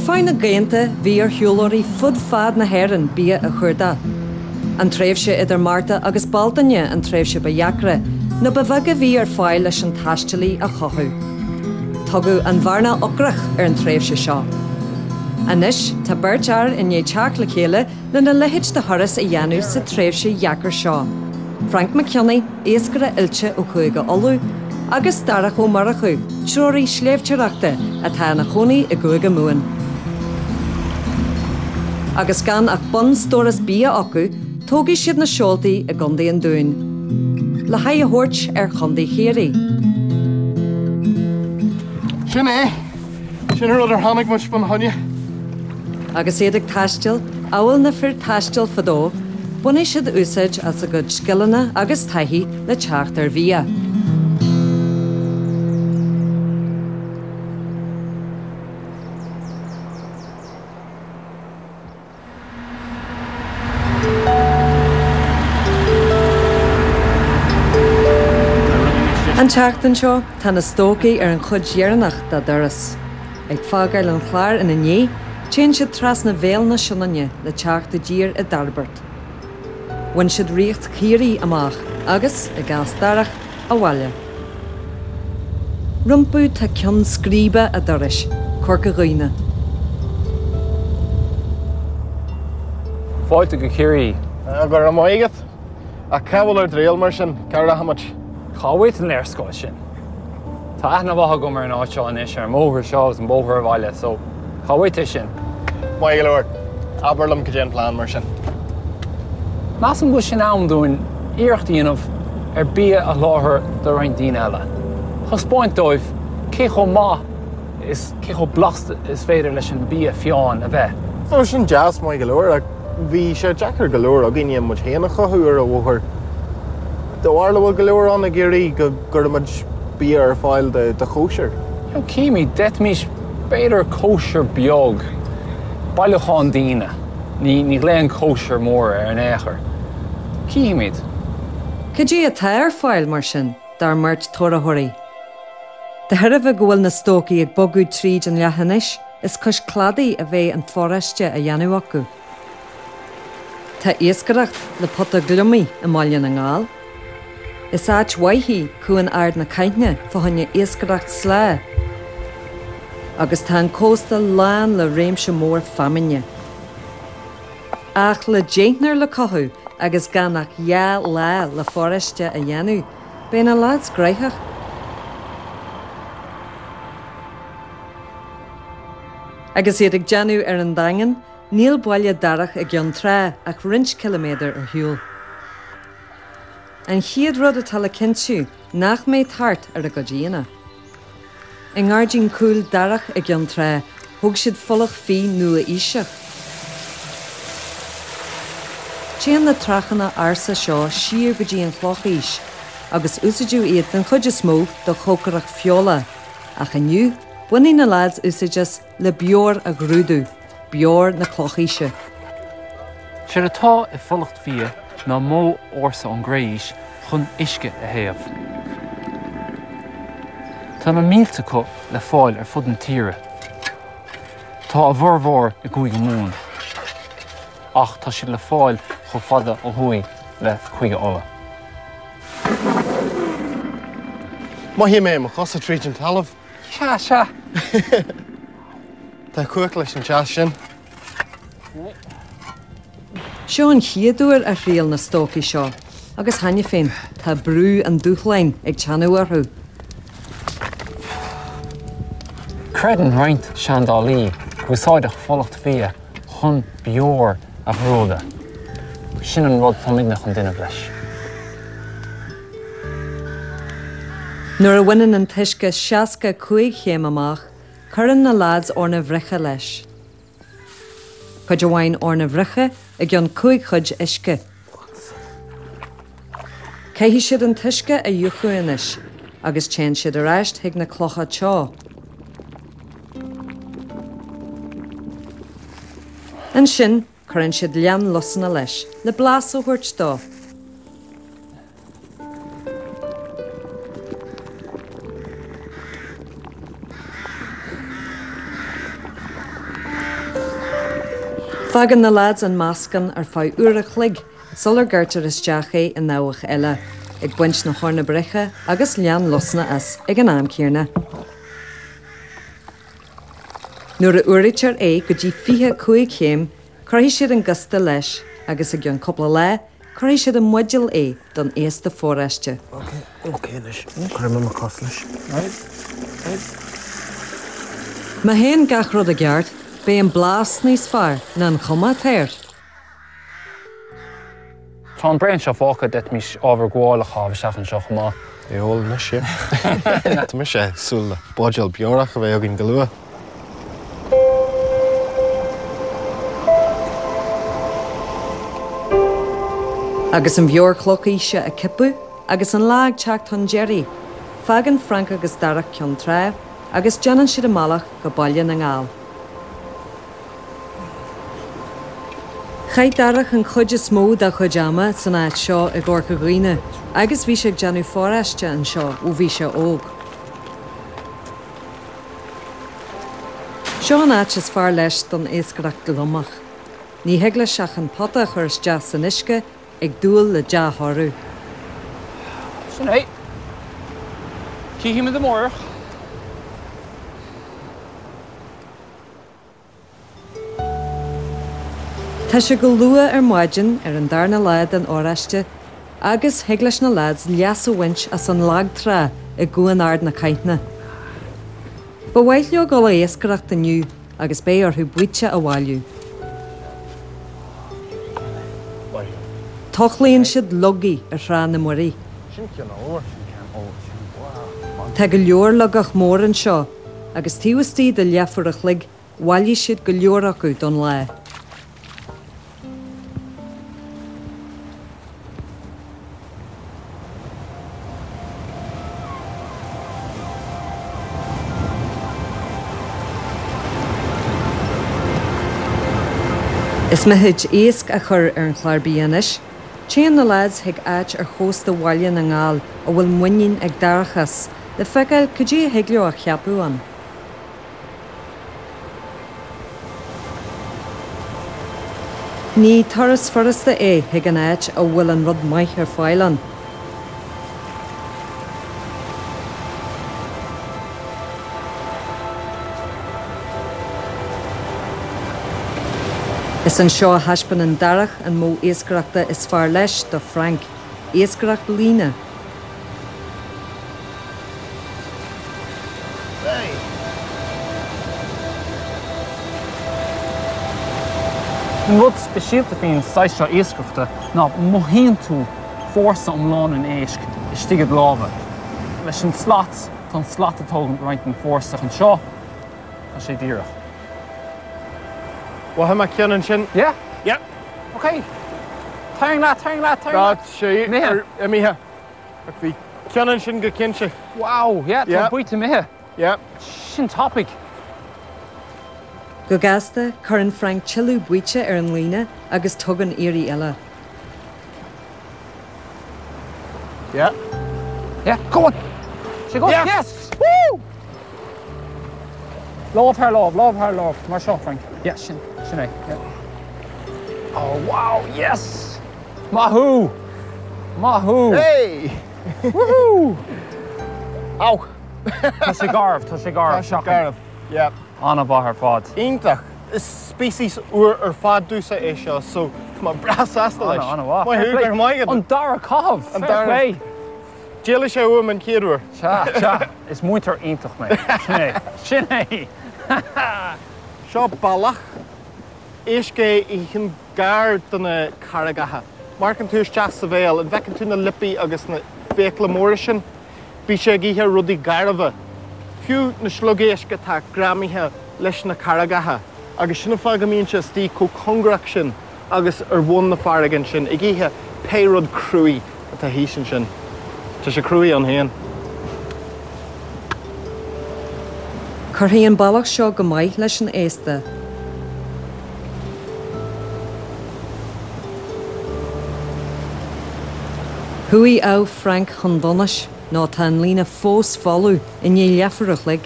feadh na gcianta bhí ar shiúlóirí fud fad na hÉireann bia a chuardach. An tréimhse idir Márta agus Bealtaine an tréimhse ba dheacra, nó ba bheag a bhí ar fáil leis an taistealaí a chothú. Tugadh an bhearna ocrach ar an tréimhse seo. Anois tá beirt fhear i ndiaidh teacht le chéile lena leithéid de thuras a dhéanamh sa tréimhse dheacair seo, Frank Mac Cionnaith, iascaire oilte ó Chúige Uladh, agus Darach Ó Murchú, treoraí sléibhteoireachta atá ina chónaí i gCúige Mumhan. Agus gan ach bunstóras bia acu, tógfaidh siad na seoltaí i gContae an Dúin le haghaidh a thabhairt ar Chontae Chiarraí. Sin é! Sin an rud ar tháinig muid fána choinne. Agus iad ag taisteal, amhail na fir taistil fadó, bainfidh siad úsáid as a gcuid scileanna agus taithí le teacht ar bhia. An tseachtain seo, tá na stócaigh ar an chuid dheireanach dá dturas. Ag fágáil an Chláir ina ndiaidh, téann siad trasna bhéal na Sionainne le teacht i dtír i dTairbeart. Bhain siad ríocht Chiarraí amach agus, i gcás Darach, abhaile. Rompu tá ceann scríbe a dturais, Corca Dhuibhne. Fáilte go Ciarraí. Go raibh maith agat. Ach cá bhfuil ár dtriall mar sin? Cá rachaimid? Cá bhfuil an léarscáil sin? Tá aithne mhaith agam ar an áit seo anois, ar an mbóthar seo agus an bóthar abhaile, so cá bhfuil é sin? Maith go leor. Abair liom cad é an plean mar sin. Measaim go bhfuil sé in am dúinn iarracht a dhéanamh ar bia a sholáthar do roinnt daoine eile. Thaispeáint dóibh cé chomh maith is cé chomh blasta is féidir leis an bia fiáin a bheith. Tá sin deas maith go leor ach bhí sé deacair go leor againne muid féin a chothú ar an bhóthar. Do bharúil an bhfuil go leor ann ag iarraidh go gcuirfimid bia ar fáil do chóisir? Cífimid, d'fhéadfaimis b'fhéidir cóisir beag, bailiúchán daoine, ní ghlaofainn cóisir mór air in aon chor. Cífimid. Cad é atá ar fáil, mar sin, dár mbeirt tórathóirí? De thairbhe go bhfuil na stócaigh ag bogadh tríd an leathinis, is cois cladaigh a bheidh an foráiste á dhéanamh acu. Tá iascaireacht le pota gliomaigh i mBaile na nGall. Is áit mhaith í Cuan Ard na Caithne fá choinne iascaireacht sleá. Agus tá an cósta lán le réimse mór feamainne. Ach le deichniúr le cothú agus gan ach 2 lá le foráiste a dhéanamh, beidh na lads gnaitheach. Agus iad ag déanamh ar an Daingean, Níl baile Darach i gCeann Trá ach roinnt ciliméadar ar shiúl. An chéad rud atá le cinntiú nach mbeidh tart ar a gcuid fhíona. I ngairdín cúil Darach i gCeann Trá thóg siad fulacht fí nua-aoiseach. Téann na trachanna ársa seo siar go dtí an Chlochaois agus úsáideadh iad den chuid is mó do chócaireacht feola, ach inniu bainfidh na lads úsáid as le beoir a ghrúdú, beoir na Clochaoise. Séard atá i bhfulacht fia ná modh ársa ón gCré-aois chun uisce a théamh. Tá na mílte acu le fáil ar fud na tíre. Tá a bhformhór i gCúige Mumhan, ach tá siad le fáil chomh fada ó thuaidh le Cúige Uladh. Mothaíonn mé mo chosa tríd an talamh. Sea, sea. Tá cumhacht leis an teas sin. Seo an chéad uair a thriail na stócaigh seo agus cheana féin tá brú an dúshláin ag teannadh orthu. Creideann roinnt seandálaí gur úsáideadh fulacht fia chun beoir a ghrúdadh. Sin an rud táimidne chun déanamh leis. Nuair a bhaineann an t-uisce 65 chéim amach, cuireann na lads eorna bhruicthe leis. Cuid amháin eorna bhruicthe i gcionn 5 chuid uisce. Caithfidh siad an t-uisce a fhiuchadh anois agus téann siad ar ais chuig na clocha teo. Ansin cuireann siad leann lusanna leis le blas a thabhairt dó. Fágann na leaids an meascán ar feadh uair a chloig sular gcuirtear isteach é i ndabhach eile, ag baint na heorna bruicthe agus leann lusanna as ag an am céanna. Nuair a fhuaraítear é go dtí 25 chéim, cuirfidh siad an giosta leis agus i gceann cúpla lá, cuirfidh siad i mbuidéil é don fhéasta foráiste. Ok, ok anois. Cuirfidh mé mo chos leis. Right, right. Má théann gach rud i gceart, beidh an blas níos fearr ná an chuma atá air. Tá an braon seo fágtha, d'fhéadfaimis ábhar gabhála a chaitheamh isteach anseo chomh maith. É ól anois, yeah. Tá mise ag súil le buidéal beorach a bheith againn go luath. Agus an bheoir chlochaoise á ciapadh agus an lá ag teacht chun deiridh, fágann Frank agus Darach Ceann Trá agus déanann siad a mbealach go Baile na nGall. Chaith Darach an chuid is mó dá chuid ama san áit seo i gCorca Dhuibhne agus bhí sé ag déanamh foráiste anseo ó bhí sé óg. Seo an áit is fearr leis don iascaireacht gliomach. Ní thig leis ach an pota a chur isteach san uisce ag dúil le dea-thoradh. Sin é. Cífimid amárach. Tá sé go luath ar maidin ar an darna lá den fhoráiste agus thig leis na leaids leas a bhaint as an lag trá i gCuan Ard na Caithne. Ba mhaith leo dul a iascaireacht inniu agus beidh orthu baoite a bhailiú. Tochlaíonn siad logaí ar Thrá na Muirí. Tá go leor logach mór anseo agus taobh istigh de leathuair a chloig bhailigh siad go leor acu don lá. Is mithid iasc a chur ar an chlár bia anois. Téann na leaids chuig áit ar chósta Bhaile na nGall a bhfuil muinín ag Darach as, le feiceáil cad é a thig leo a cheapadh ann. Ní turas furasta é chuig an áit a bhfuil an rud maith ar fáil ann. Is anseo a thaispeánann Darach an modh iascaireachta is fearr leis do Frank, iascaireacht líne. An rud speisialta faoin saghas seo iascaireachta ná mothaíonn tú fórsa iomlán an éisc istigh i do lámha. Leis an slat, tá an slat ag tógaint roinnt den fórsa ach anseo, tá sé díreach. Mhothaigh mé ceann ansin. Yeah? Yeah. Ok. Tarraing leat, tarraing leat, tarraing leat. Tá sé Imithe. imithe. Ach bhí ceann ansin go cinnte. Wow, yeah, tá Yeah. baoite imithe. Yeah. Sin tapaidh. Go gasta, cuireann Frank tuilleadh baoite ar an líne agus tugann iarraidh eile. Yeah. Yeah, go on. Sé go. Yes. Yes! Woo! Lámh thar lámh, lámh thar lámh. Mar seo, Frank. Yeah, sin, sin é. Yeah. Oh, wow, yes! Maith thú! Maith thú! Hey! Woohoo! Ow! Tá sé garbh, tá sé garbh. Tá sé garbh. Yeah. An-mhaith ar fad. Iontach! Is species úr ar fad domhsa é seo, so tá mé breá sásta leis. An-mhaith. Maith thú, go raibh maith agat. An dara caitheamh! An Fair dara. play. D'éalaigh sé uaim an chéad uair. Sea, sea. Is múinteoir iontach mé. Sin é. Sin é! Seo ballach. Éisc é a itheann gar do na carraigeacha. Má amharcann tú isteach sa bhéal, an bhfeiceann tú na liopaí agus na fiacla móra sin? Bíonn sé ag ithe rudaí garbha, fiú na sliogéisc atá greamaithe leis na carraigeacha, agus sin an fáth go mbíonn sé istigh chomh cóngarach sin agus ar bhun na farraige ansin, ag ithe pé rud cruaidh atá thíos ansin. Tá sé cruaidh ann féin. Cuirfidh an ballach seo go maith leis an fhéasta. Chuaigh ádh Frank chun donais nó tá an líne fós folamh i ndiaidh leathuair a chloig.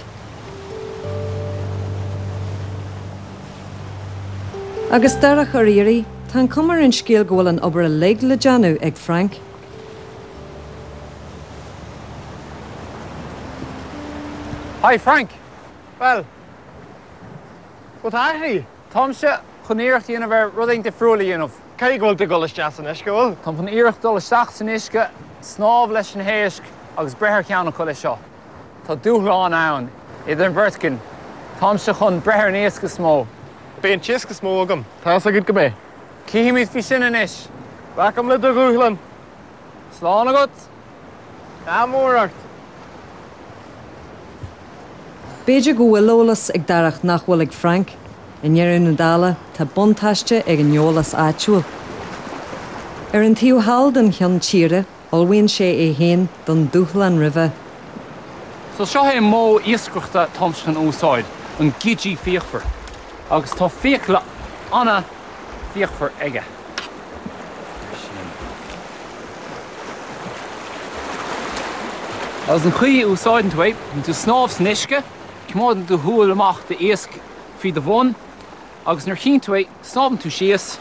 Agus Darach ar iarraidh, tá an chuma ar an scéal go bhfuil an obair uilig le déanamh ag Frank. Hi Frank! Bhuel, bhfuil tá athraithe? Táimse chun iarracht a dhéanamh ar rud éigin difriúil a dhéanamh. Caithfidh go bhfuil tú ag dul isteach san uisce, bhfuil? Táim chun iarracht dul isteach san uisce, snámh leis na héisc agus breith ar cheann acu leis seo. Tá dúshlán ann idir an bheirt againn. Táimse chun breith ar an iasc is mó. Beidh an t-iasc is mó agam. Tá fhios agat go mbeidh. Cífimid faoi sin anois. Glacaim le do dhúshlán. Slán agat. Ádh mór ort. B'fhéidir go bhfuil eolas ag Darach nach bhfuil ag Frank. I ndeireadh na dála, tá buntáiste ag an eolas áitiúil. Ar an taobh thall den cheann tíre, ullmhaíonn sé é féin don dúshlán roimhe. So seo é an modh iascaireachta atáimse chun úsáid, an gidgee fíochmhar. Agus tá fiacla an-fhíochmhar aige. Mar sin. Agus an chaoi a úsáideann tú é, bíonn tú ag snámh san uisce, coimeádann tú shúil amach d'iasc faoi do bhun, agus nuair a chíonn tú é, snámhann tú síos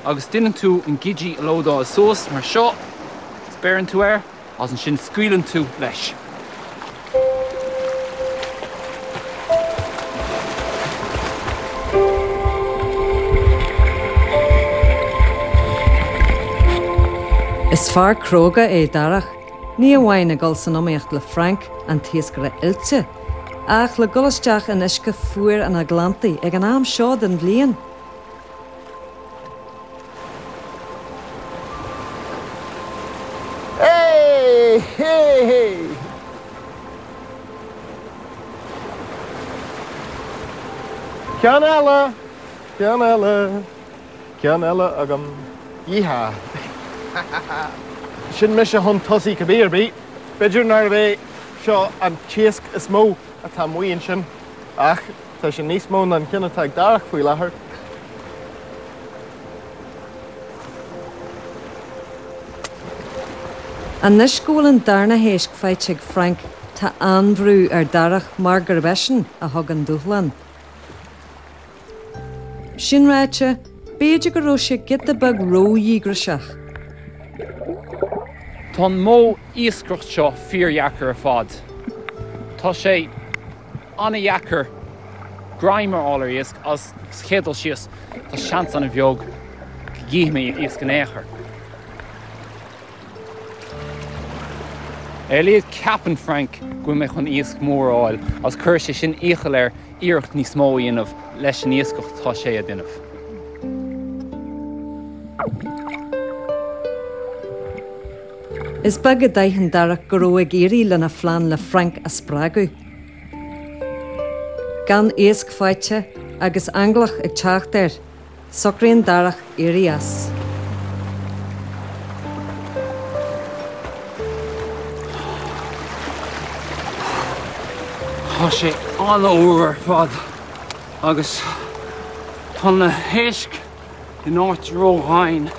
agus déanann tú an gidgee a lódáil suas mar seo, is beireann tú air, agus ansin scaoileann tú leis. Is fear cróga é Darach, ní amháin ag dul san iomaíocht le Frank, an t-iascaire oilte, ach le dul isteach in uisce fuar an Atlantaigh ag an am seo den bhliain. Ceann eile! Ceann eile! Ceann eile agam. Yeehaw! Sin mise chun tosaigh cibé ar bith. B'fhéidir nárbh é seo an t-iasc is mó atá amuigh ansin ach tá sé níos mó ná an ceann atá ag Darach faoi láthair. Anois go bhfuil an darna héisc faighte ag Frank tá an-bhrú ar Darach mar gurb eisean a thug an dúshlán. Sin ráite, b'fhéidir go raibh sé giota beag ródhíograiseach. Tá an modh iascaireacht seo fíordheacair ar fad. Tá sé an-dheacair greim a fháil ar iasc agus sa chéad dul síos tá seans an-bheag go gcífidh mé iasc in aon chor. Ar a laghad ceapann Frank go bhfuil mé chun iasc mór a fháil agus cuirfidh sé sin iachall air iarracht níos mó a dhéanamh leis an iascach atá sé a dhéanamh. Is beag a d'aithin Darach go raibh ag éirí lena phlean le Frank a spreagadh. Gan iasc faighte agus eanglach ag teacht air, socraíonn Darach éirí as. Tá sé an-fhuar ar fad agus tá na héisc in áit ródhomhain,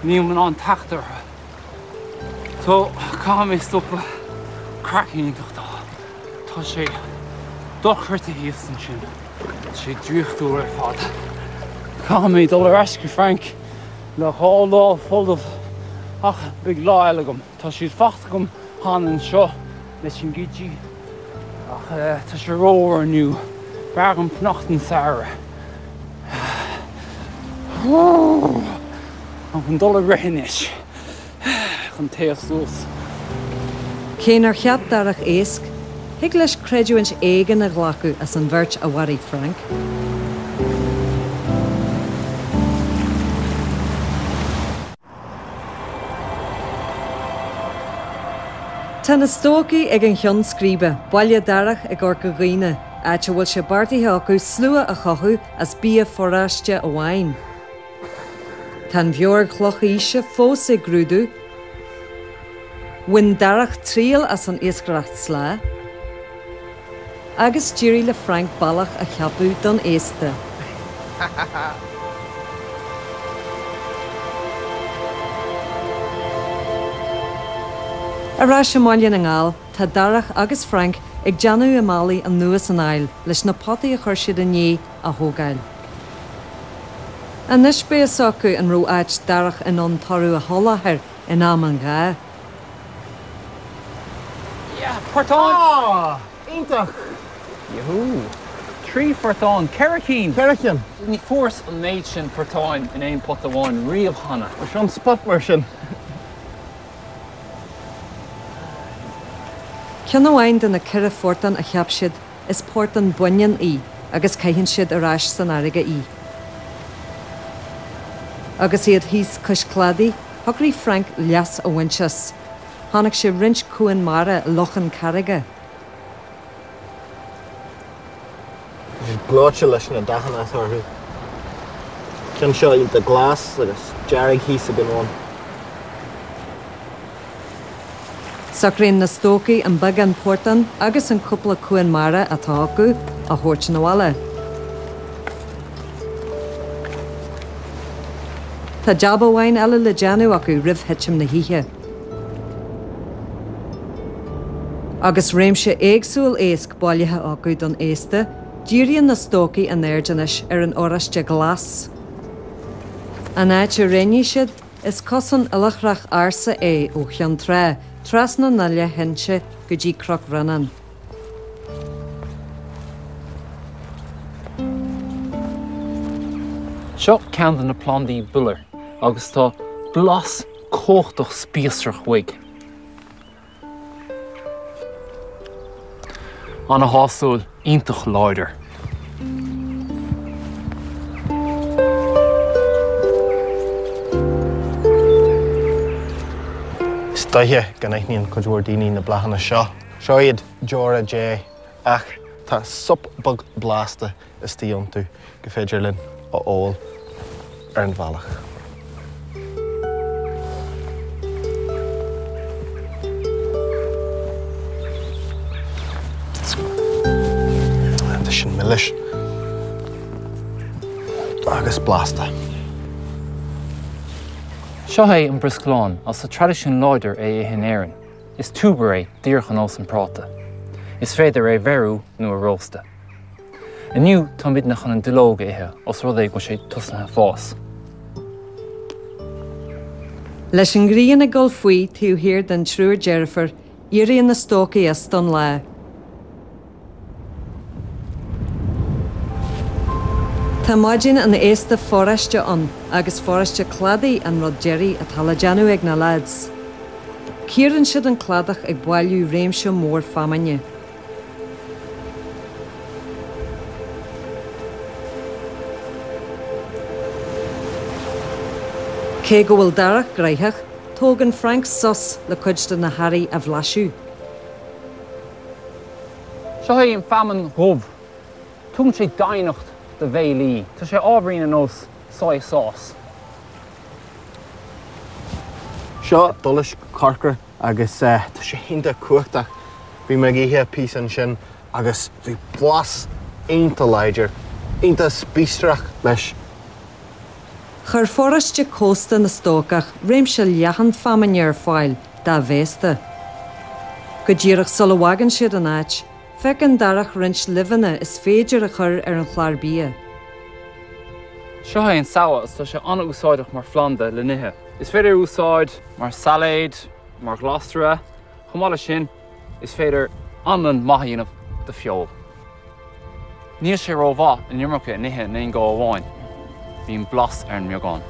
nílim in ann teacht orthu. So, caithfidh mé stopadh. Craic iontach though. Tá sé dochreidte thíos ansin. Tá sé draíochtúil ar fad. Caithfidh mé dul ar ais go Frank le dá lámh folamh ach beidh lá eile agam. Tá siad faighte agam cheana anseo leis an gidgee ach tá sé rófhuar inniu. B'fhearr dom fanacht don samhradh. Táim chun dul ag rith anois chun téamh suas. Cé nár cheap Darach éasc, thig leis creidiúint éigin a ghlacadh as an bheirt a mharaigh Frank. Tá na stócaigh ag an cheann scríbe, Baile Darach i gCorca Dhuibhne, áit a bhfuil sé beartaithe acu slua a chothú as bia foráiste amháin. Tá an bheoir chlochaoise fós ag grúdú. Bhain Darach triail as an iascaireacht slá. Agus d'éirigh le Frank bealach a cheapadh don fhéasta. Ar ais i mBaile na nGall, tá Darach agus Frank ag déanamh a mbealaigh anuas an aill leis na potaí a chuir siad inné a thógáil. Anois beidh fhios acu an raibh áit Darach in ann toradh a sholáthar in am an ghá. Yeah, portán! Ah! Iontach! Yahoo! 3 phortán, 4 cinn! 4 cinn! Ní fuaireas an méid sin portáin in aon pota amháin riamh cheana. Seo an spot mar sin. Ceann amháin de na 4 phortán a cheap siad, is portán baineann í agus caitheann siad ar ais san fharraige í. Agus iad thíos cois cladaigh, shocraigh Frank leas a bhaint as. Chonaic sé roinnt cuan mara i lochán carraige. Tá siad gleoite leis na dathanna atá orthu. Ceann seo iontach glas agus dearg thíos ag an bhun. Socraíonn na stócaigh an beagán portán agus an cúpla cuan mara atá acu a thabhairt 'na bhaile. Tá jab amháin eile le déanamh acu roimh thitim na hoíche. Agus réimse éagsúil éasc bailithe acu don fhéasta, díríonn na stócaigh a n-aird anois ar an oráiste glas. An áit a roghnaigh siad, is cosán oilithreach ársa é ó Cheann Trá, trasna na leithinse go dtí Cnoc Bhreannáin. Seo ceann de na plandaí biolar agus tá blas cumhachtach spíosrach uaidh. Ana-shásúil, iontach láidir. Is dóiche go n-aithníonn cuid mhór daoine na bláthanna seo. Seo iad deora Dé ach tá sop beag blasta istigh iontu go féidir linn a ól ar an bhealach. Tá sin milis agus blasta. Seo é an briosclán agus tá traidisiún láidir é a ithe in Éirinn. Is tiúbar é díreach ar nós an práta. Is féidir é bheiriú nó a róstadh. Inniu táimidne chun an duilleog a ithe os rud é go bhfuil sé tosnaithe fás. Leis an ngrian ag dul faoi taobh thiar den triúr deirfiúr, éiríonn na stócaigh as don lá. Tá maidin an fhéasta foráiste ann agus foráiste cladaigh an rud deiridh atá le déanamh ag na leaids. Cíorann siad an cladach ag bailiú réimse mór feamainne. Cé go bhfuil Darach gnoitheach, tógann Frank sos le cuid de na hearraí a bhlaiseadh. Seo é an feamainn dhubh. Tugann sé doimhneacht do bhéilí. Tá sé ábhairín ar nós soy sauce. Seo duilisc corcra agus tá sé iontach cumhachtach. Bhí mé ag ithe píosa ansin agus bhí blas iontach láidir, iontach spíosrach leis. Chuir foráiste cósta na stócach réimse leathan feamainne ar fáil dá bhféasta. Go díreach sula bhfágann siad an áit, feiceann Darach roinnt luibheanna is féidir a chur ar an chlár bia. Seo é an samhadh agus tá sé an-úsáideach mar phlanda le n-ithe. Is féidir é a úsáid mar sailéad, mar ghlasra. Chomh maith leis sin, is féidir anlann maith a dhéanamh de feoil. Níl sé rómhaith an iomarca a ithe in aon go amháin. Bíonn blas ar an mbeagán.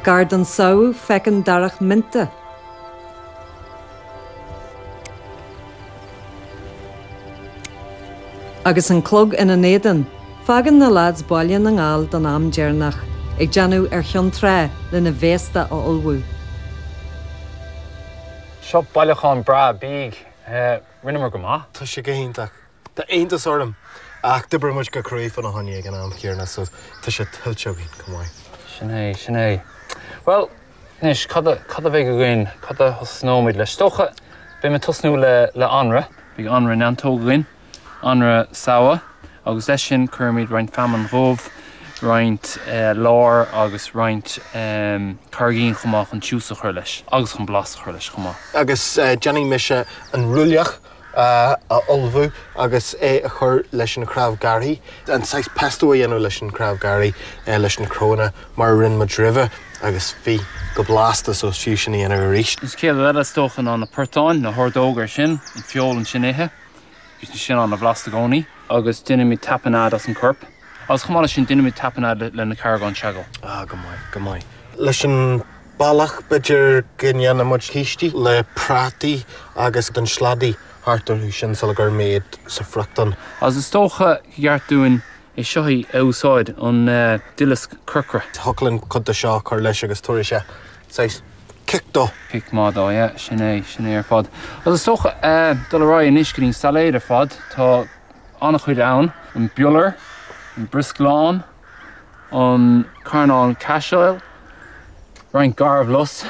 Gar don samhadh, feiceann Darach mionta. Agus an clog ina n-éadan, fágann na leaids Baile na nGall don am deireanach, ag déanamh ar Cheann Trá lena bhféasta a ullmhú. Seo bailiúchán breá bídh. Rinneamar go maith. Tá sé go hiontach. Tá iontas orm. Ach d'oibrigh muid go cruaidh fána choinne ag an am chéanna so tá sé tuillte againn go maith. Sin é, sin é. Bhuel, anois, cad a, cad a bheidh againn? Cad a thosnóimid leis? Is dócha, beidh mé ag tosnú le, le anraith. Beidh anraith neantóg againn. anraith samhadh agus leis sin cuirfimid roinnt feamainn dhubh, roinnt lár agus roinnt carraigín chomh maith chun tiús a chur leis agus chun blas a chur leis chomh maith. Agus déanfaidh mise an ruailleach a ullmhú agus é a chur leis an chnámh ghearrtha, an saghas pesto a dhéanamh leis an chnámh ghearrtha leis na cnónna mar a rinne muid roimhe agus bhí go blasta so is fiú sin a dhéanamh arís. An chéad rud eile is dócha ná na portáin, na hordóga ar sin, an feoil ansin ithe, bíonn sin an-bhlasta i gcónaí. Agus déanfaimid tapenade as an corp. Agus chomh maith leis sin déanfaimid tapenade le na carragáin seagal. Ah, go maith, go maith. Leis an Ballach, b'fhéidir go ndéanfaidh muid cístí le prátaí agus an sladaí thart orthu sin sula gcuirfidh mé iad sa friochtán. Agus is dócha gur cheart dúinn é seo a úsáid, an duileasc corcra. Thiocfadh linn cuid de seo a chur leis agus tabharfaidh sé saghas cic dó. Cic maith dó, yeah, sin é, sin é ar fad. Agus is dócha dul ar aghaidh anois go dtí an sailéad ar fad, tá an-chuid ann, an biolar, an briosclán, an carnán caisil, roinnt garbhlus,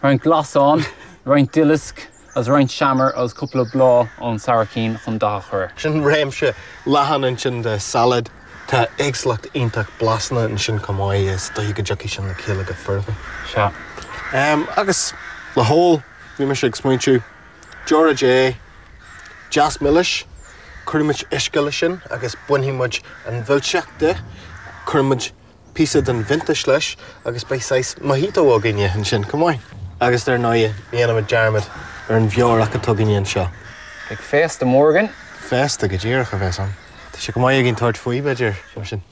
roinnt glasán, roinnt duileasc agus roinnt seamair agus cúpla bláth ón sabhaircín chun dath a chur air. Sin réimse leathan ansin de salad. Tá éagsúlacht iontach blasanna ansin chomh maith, is dóigh go dtiocfaidh sin le chéile go foirfe. Sea. Agus le hól, bhí mise ag smaointiú, deora Dé, deas milis, cuirfidh muid uisce leis sin agus bainfidh muid an mhilseacht de, cuirfidh muid píosa den mhintis leis agus beidh saghas mojito againne ansin chomh maith. Agus dar ndóigh, ní dhéanfaidh muid dearmad ar an bheorach atá againne anseo. Beidh féasta mór againn. Féasta go díreach a bheas ann. Tá sé go maith againn tabhairt faoi, b'fhéidir, mar sin.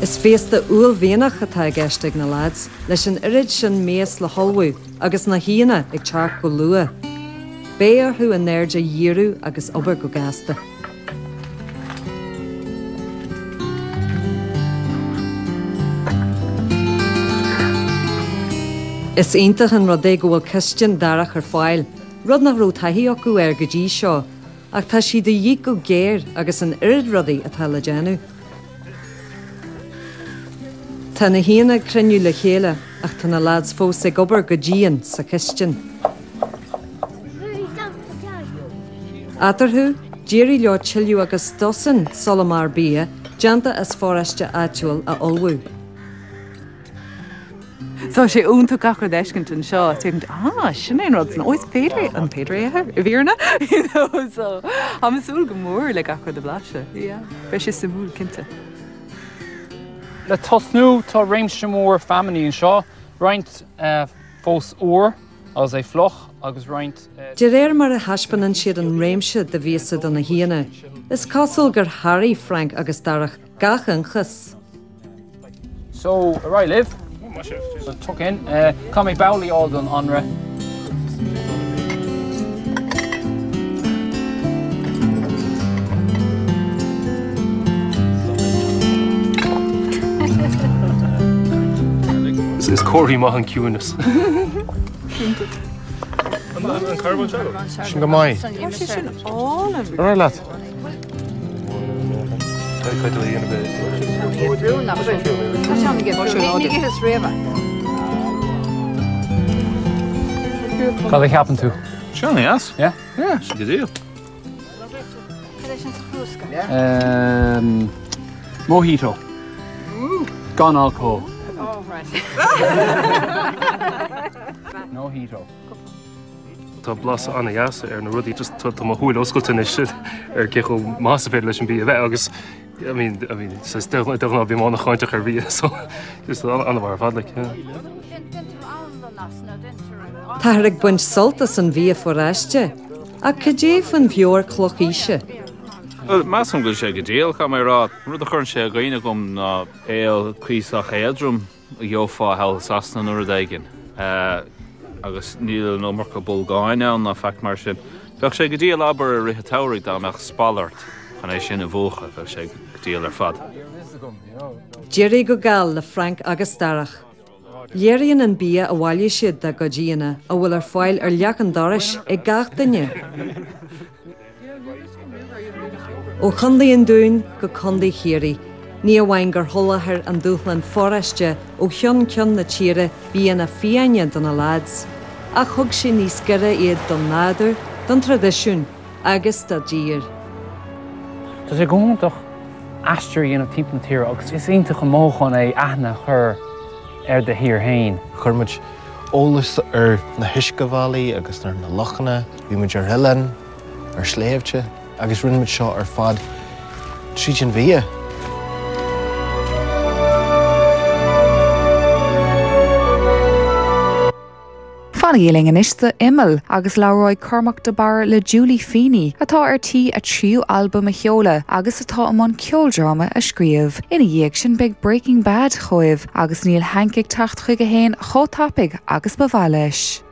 Is féasta uaillmhianach atá i gceist ag na leaids, leis an oiread sin mias le hullmhú agus na haíonna ag teacht go luath. Beidh orthu a n-aird a dhíriú agus obair go gasta. Is iontach an rud é go bhfuil cistin Dharach ar fáil. Rud nach raibh taithí acu air go dtí seo, ach tá sí de dhíth go géar agus an oiread rudaí atá le déanamh. Tá na haíonna ag cruinniú le chéile ach tá na lads fós ag obair go dian sa chistin. Eatarthu, d'éirigh leo tuilleadh agus dosaen solamar bia déanta as foráiste áitiúil a ullmhú. Tá sé iontach gach rud a fheiscint anseo, tuigim, ah, sin é an rud san, ó is féidir é, an féidir é a ithe, i bhfírinne? You know, so táim ag súil go mór le gach rud a bhlaiseadh, yeah, beidh sé suimiúil, cinnte. Le tosnú, tá réimse mór feamainní anseo, roinnt fós úr agus é fliuch agus roinnt. De réir mar a thaispeánann siad an réimse de mhiasa do na haíonna, is cosúil gur sháraigh Frank agus Darach gach ionchas. So, ar aghaidh libh. So, tuck in. Caithfidh mé babhlaí a fháil don anraith. Is comhartha maith an ciúnas. Sin go maith. Tá sé sin álainn. Ar aghaidh leat. Cad a cheapann tú? Seo an-deas. Yeah? Yeah, sin go diail. Um, mojito. Gan alcól. Mojito. Tá blas an-deas ar na rudaí, just tá mo shúile oscailte anois ar cé chomh maith is féidir leis an bia a bheith agus I mean, I mean, de ghnáth bím an-cháinteach ar bhia so just an-mhaith ar fad like, yeah. Táthar ag baint sult as an bhia foráiste, ach cad é faoin bheoir clochaoise? Measaim go bhfuil sé go diail, caithfidh mé a rá. An rud a chuireann sé i gcuimhne dhom ná ale cuíosach éadrom. a gheofá thall i Sasana nó rud éigin agus níl an iomarca bolgáin ann ná faic mar sin. Bheadh sé go diail abair i rith an tsamhraidh dá mbeadh spal ort chun é sin a mhúchadh, bheadh sé go diail ar fad. D'éirigh go geal le Frank agus Darach. Léiríonn an bia a bhailigh siad dá gcuid aíonna a bhfuil ar fáil ar leac an dorais ag gach duine. Ó Chontae an Dúin go Contae Chiarraí, ní amháin gur sholáthair an dúshlán foráiste ó cheann ceann na tíre bianna fiáine do na leaids, ach thug sé níos gaire iad don nádúr, don traidisiún agus dá dtír. Tá sé go hiontach aistear a dhéanamh timpeall na tíre agus is iontach an mothúchán é aithne a chur. ar do thír féin. Chuir muid eolas ar na huiscebhealaí agus ar na lochanna, bhí muid ar oileáin, ar shléibhte agus rinne muid seo ar fad tríd an bhia. Fanaigí linn anois do Imeall agus labhróidh Cormac de Barra le Julie Feeney, atá ar tí a tríú albam a sheoladh agus atá i mbun ceoldráma a scríobh. Ina dhiaidh sin beidh Breaking Bad chugaibh agus níl Hank ag teacht chuige féin chomh tapaidh agus ba mhaith leis.